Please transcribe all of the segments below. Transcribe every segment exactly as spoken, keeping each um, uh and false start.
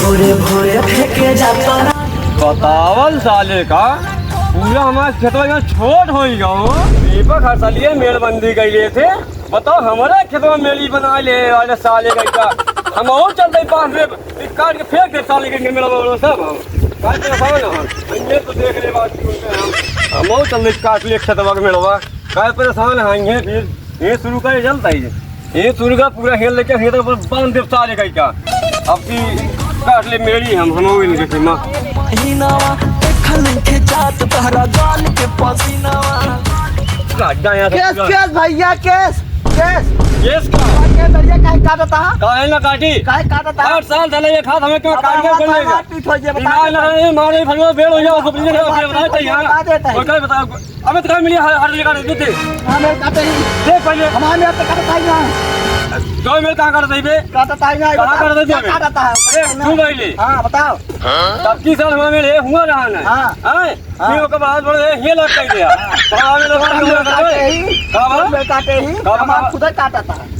भोरे भोरे फेंके जाता। बतावल साले का, पूरा हमार खेतवा यहाँ छोट होई गयो। दीपक हर सालिए मेड़बंदी कइले थे। बताओ, हमारे खेतवा मेड़ी बना ले वाले साले का। हम और चल दे पास में, काट के फेंक दे साले के मेड़वा वाला सब हम। काट के खाओ ना हम। ये तो देख ले बात की उनके हम। हम और चल दे काट ले खेतवा के मेड़वा। काय परेशान हैं ये फिर? ये शुरू का ये चलता ही है। ये शुरू का पूरा हेल लेके ये तो बांध दे साले का क्या? अब की काट ले मेड़ी हम, हम वो इनके सीमा। पसीनावा, देखल के जात तहरा गाल के पसीनावा। काट जा यहाँ से केस, पूरा। केस भैया, केस, केस। केस का? के दरिया काहे काटता है? काहे ना काटी? काहे काटता है? हर साल साले ये खात हमें क्यों अब काट के हमारा बोलेगा? मारपीट हो जाए, बता दिमाग देता ना है। है, मारे भलवा बेड़ हो जाओ, सब चीजें बता देता है, यहाँ। बता देता है। कोई क्या बताओ? अबे तो कहाँ मिली हर, हर जगह काट देते। हाँ, मेरे काटे ही। देख पहले। हमारे मेरे तो काटता ही ना। दो मेरे कहाँ काटता ही बे? काटता ही ना, कहाँ बता, काटता ही क्या बे? काटता है? अरे, तू पहले। हाँ, बताओ। तब की साल हमारे मेरे हुआ रहा ना। हाँ। हाँ? हाँ। फिर ओकर बाद बड़े ये लग गई यार। हाँ। तो हमारे लोग हाँ, हुआ मेरे रहा काटे है। ही। का बा? मेरे काटे ही। का बा? हमारा खुदा काटता है।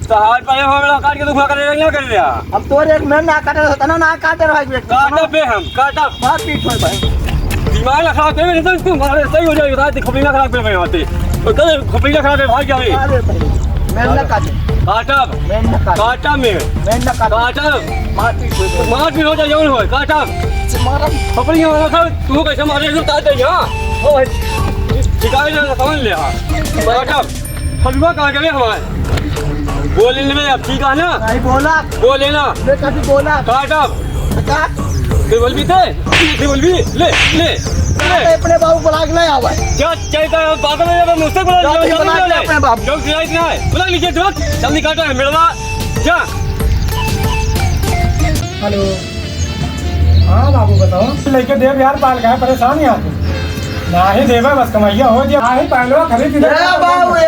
तो हाथ पाए हो मेरा काट के तो हुआ करे ना कर दिया। हम तोरे एक मेड़ ना काटे रहता ना, ना काटे रहा एक व्यक्ति। काटा पे हम, काटा। मार पीट होई भाई। दिमाग ना खराब करे, नहीं तो इसको मारे सही हो जाएगा, रात खोपड़ी ना खराब करे भाई आते। तो कल खोपड़ी ना खराब है, भाग जावे। अरे भाई, मेड़ ना काटे। काटा। मेड़ ना काटे। काटा में। मेड़ ना काटे। काटा। मार पीट होई भाई। मार पीट हो जाए, जौन होए, काटा। मारा। खोपड़ी में वाला था, तू कैसे मारे, तू काट दे यहाँ। ओ भाई, शिकायत ना समझ ले, हाँ। काटा। फलुआ कहाँ गए हमारे? बोले ले अब, ठीक है ना? नहीं बोला। बोले ना। मैं कभी बोला। काटब। काट। ते बोलबी ते? ते बोलबी? ले, ले, ले। काटे अपने बाबू बुला के ले आवा। जा, चल जा, बात में जा, मुझसे बोला, जा, जा, जा, जा, जा। अपने बाबू। जो गिराई ना है। बुला लीजिए, जो जल्दी काटो है, मेड़वा। जा। हेलो। हाँ बाबू, बताओ। लइके देब यार, पाल काहे परेशान है आप? नाही देबे, बस कमइया हो जाए। नाही पहलवा खरीद दे। ए बाबू, ए!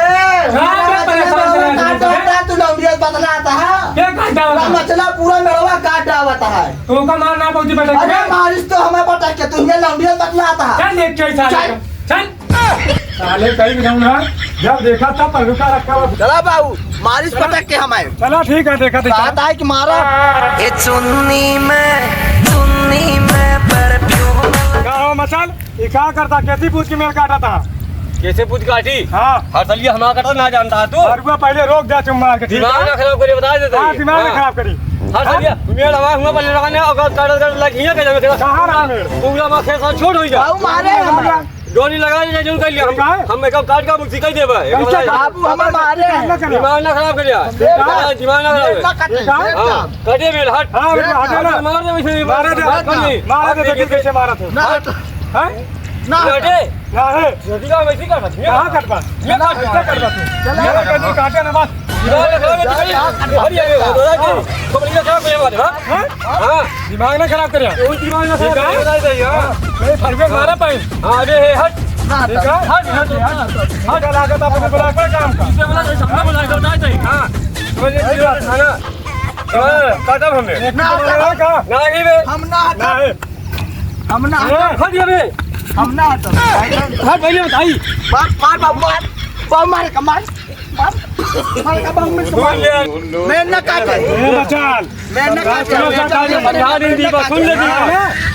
हाँ, क्या परेशान है? काट डालता है, तू लौंडिया बतलाता है। क्या काट डालता है? मछला पूरा मेड़वा काट डालता है। तू का मार ना पहुंची बेटा। अरे मारिस तो हमें पटक के, तू ये लौंडिया बतलाता है। चल देख के साले चल। का। चल। साले कहीं भी जाऊँ ना, जब देखा तब पहलू का रखा हुआ। चला बाबू, मारिस चला। पटक के हमारे। चला ठीक है, देखा, देखा। बात आए कि मारा। ए चुन्नी में, चुन्नी में परफ्यूम। का हो मचल, ये का करता? कैसी पूछ के मेल काटा था? कैसे पूछ काटी? हाँ। हर सलिया हमारा कटा ना जानता है तू? अरुआ पहले रोक जा चुम्मा के, ठीक है? दिमाग ना खराब करे, बता देते हाँ, हैं। दिमाग ना हाँ। खराब करी। हर सलिया मेल हमारा हुआ पहले रखा नहीं, अगर काटा कर लग नहीं है, कहीं कहाँ रहा मेल? पूरा माखे साथ छोड़ हो गया। बाबू मारे हमारा। डोरी लगा ले, जरूर कर लिया। हम, काहे? हम मेकअप काट का मुक्ति कर देबे। कैसे? बाबू, हमें मारे हैं। दिमाग ना खराब कर यार। देख ना। हाँ, दिमाग ना खराब देख ना कर। काटे। हाँ, एकदम। कटे मेल, हट। हाँ, बेटा, हटे ना। मार दे वैसे ही, मार दे। मार दे। मार दे, देखिए कैसे मारा था। ना हट। हैं? ना हट। कटे। ना है। जल्दी का वैसे ही काट। कहाँ काट पास? ये काट, ये काट पास। चला। ये काट, काटे ना बस। दिमाग ना खराब कर। अरे, अरे, अरे, अरे, हाँ? हाँ? दिमाग ना खराब कर यार। कोई दिमाग ना खराब कर, बता दे यार। हाँ, नहीं, फरबे मारा पाई। हाँ, अरे, हे, हट। ना, ठीक है? हट, हट, हट। हट, लागत अपने बुला के काम का। इसे बुला के, सामने बुला के, बता दे। हाँ। समझ गए? हाँ। हाँ, काटा हमें। ना, ना, ना, नहीं बे। हम ना हटा। ना, है। हम ना हटा। हट, ये बे। हम ना हटा। हट, पहले बताई। मार, मार, बाबू, मार। बाबू, मार, मार। मैं न काटे। ए, बचाल। मैं न काटे। सुन ले दीपक, सुन ले दीपक।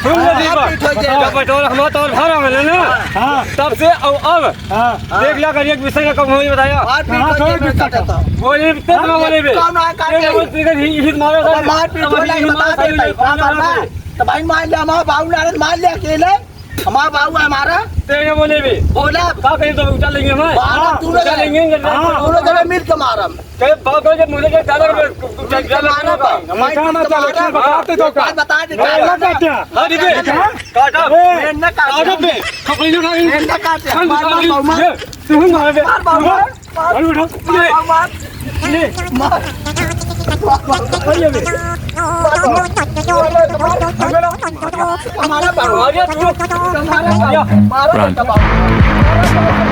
हाँ, पीठ हो जाएगा। तो पेट्रोल हमारा तो और भरा मिले ना। हाँ। तब से अब, अब हाँ। देख लिया करिए, एक विषय का कब होई बताया। मार पीट हाँ, हो जाएगा, थोड़ा मैं काटता हूँ। बोले, तेज ना बोले बे। कौन आ काटे? तेज बोल, तेज ही, ही मारो अब मार पीट अब हो जाएगा, ही बता मारो, देता हूँ। कौन मार मारा? तो भाई मार लिया, हमारा बाबू नारायण मार लिया अकेले। हमारा बाबू है हमारा। तेरे बोले बे। बोला। का कहीं तो उठा लेंगे हम। बाहर हाँ, तू लोग उठा लेंगे, हाँ। तू लोग जरा मिल के मारम। तेरे बाप को जब मुझे क्या ज्यादा कर, तू मिल के मारा बा। हम कहाँ मत चलो, क्या बताते तो का? बात बता दे। मैं ना काटा। हाँ, दीदी। हाँ? काटा। ए, मैं ना काटा। काटा बे। खपड़ी उठा। मैं ना काटा। हम मार, मार, मार, मार। ये, तू मार बे। मार, मार, मार। अरे उठो। मार, मार, मार। ले। मार। मार, मार। अरे बे। मार, मार। हमारा बाबू। अरे तू। हमारा बाबू। मारा बेटा बाबू।